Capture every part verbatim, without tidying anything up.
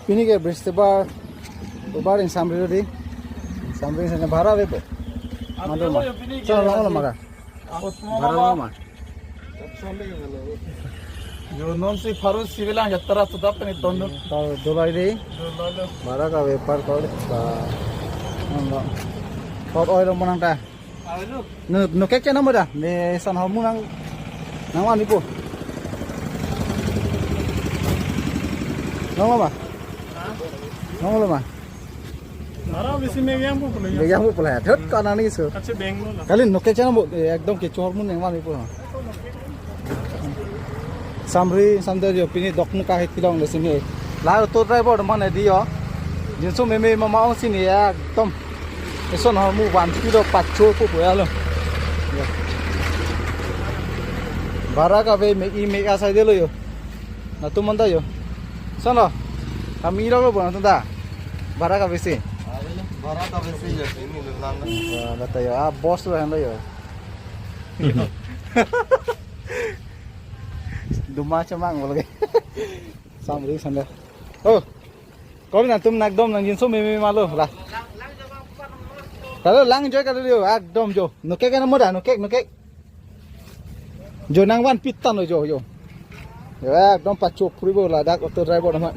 Pini ke Bristibar, ubar in Samri rodi. Samri sana bhara ave po. Madu ma. Sana long lo maka. Bhara long ma. Jo non si pharu sibilang jatra tu dapat ni tondu. Tau dolai dei. Dolai lo. Bhara ka bepar kol ka. Nang lo. Kol oil lo monang ta. Ave lo. Nu, nu kek chena mo da. Ne son hormu nang, nang wani po. Nang lo ma. Nang lo ma. Mara bisi megang po pulo ya. Megang po pulo ya. Thot ka nani so. Kache beng lo la. Kali nu kek chena mo, eh, ekdom kecho hormu nang wani po. Samri, samri jo pini dokmu kahit kilong le sini. La auto driver mane di jo. Jinso meme mama ong sini ekdom. Eson hormu van kilo pacho po po ya lo. Jo. Bhara ka ave me-i me-a sai de lo jo. Nangtum manda jo. Sono. Kami lo lo bo nangtum ta. Bhara ka ave si. Bhara ka ave si jo. Ini lo lang. Wah, bata jo. Ah, bos lo han lo jo. Duma chamang bo lagi. Samri sanda. Oh. Kol nangtum nangdom nang jinso meme ma lo la. Kalo lang jo kalo jo, ekdom jo. Nu kek na mo da, nu kek, nu kek. Jo nang vanpit tanglo jo, jo. Jo, ekdom pacho phuri bo ladak auto driver nama.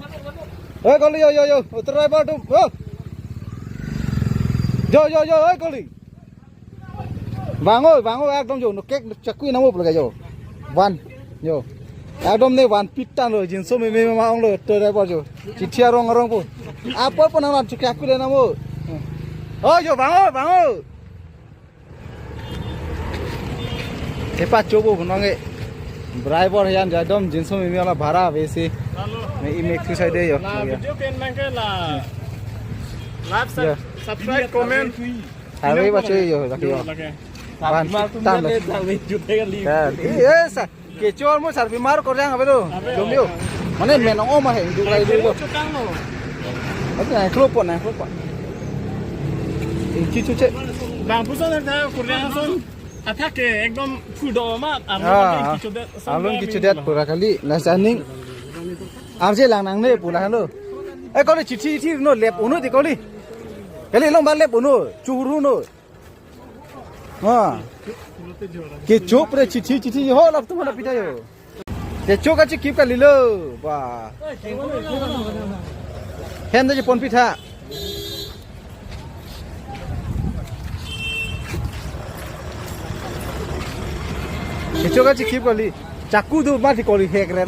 Oi, koli jo, jo, jo. Auto driver atum. Oh. Jo, jo, jo, oi, koli. Vang o, vang o, ekdom jo, nu kek chakui nang mo pulo ke jo. Van, jo. Ekdom ne vanpit tanglo, jinso meme ma ong lo, auto driver jo. Chithi arong arong po. Apo po nang lam chakui le nang mo. O jo, vang o, vang o. Epacho po nang e. Driver yan jadom jinso meme ma bhara ave si. Me-i me-thu sai de jo. La video pen nang ke la. Like, sub-, subscribe, comment. Highway ba che jo, lake jo. Lake. Van Samri ma tum tanglo. Jale, Samri jute kali. Ya, eh, sa, kecho mo Samri mar korjang ave lo. Ave, jom jo. Ave. Mane men ong ma he, du lai du lo. Chukang lo. Ati na klop po na, klop po. Inchi chuche. Bang puson na korjang son. Athak ke ekdom phudo ma, alun, ah, kichodet, alun kichodet pura kali, la saning. Arje lang nangne pula halo. Eh, koli chithi, chithi no lep unu di koli. Kali long ba lep unu, churu no. Ha. Kecho pre chithi, chithi ho lap tu mana pita jo. Kecho kachikip kalilo. Ba. Hem da je ponpitha. Kecho kachikip kali. Chaku do mati koli hek re.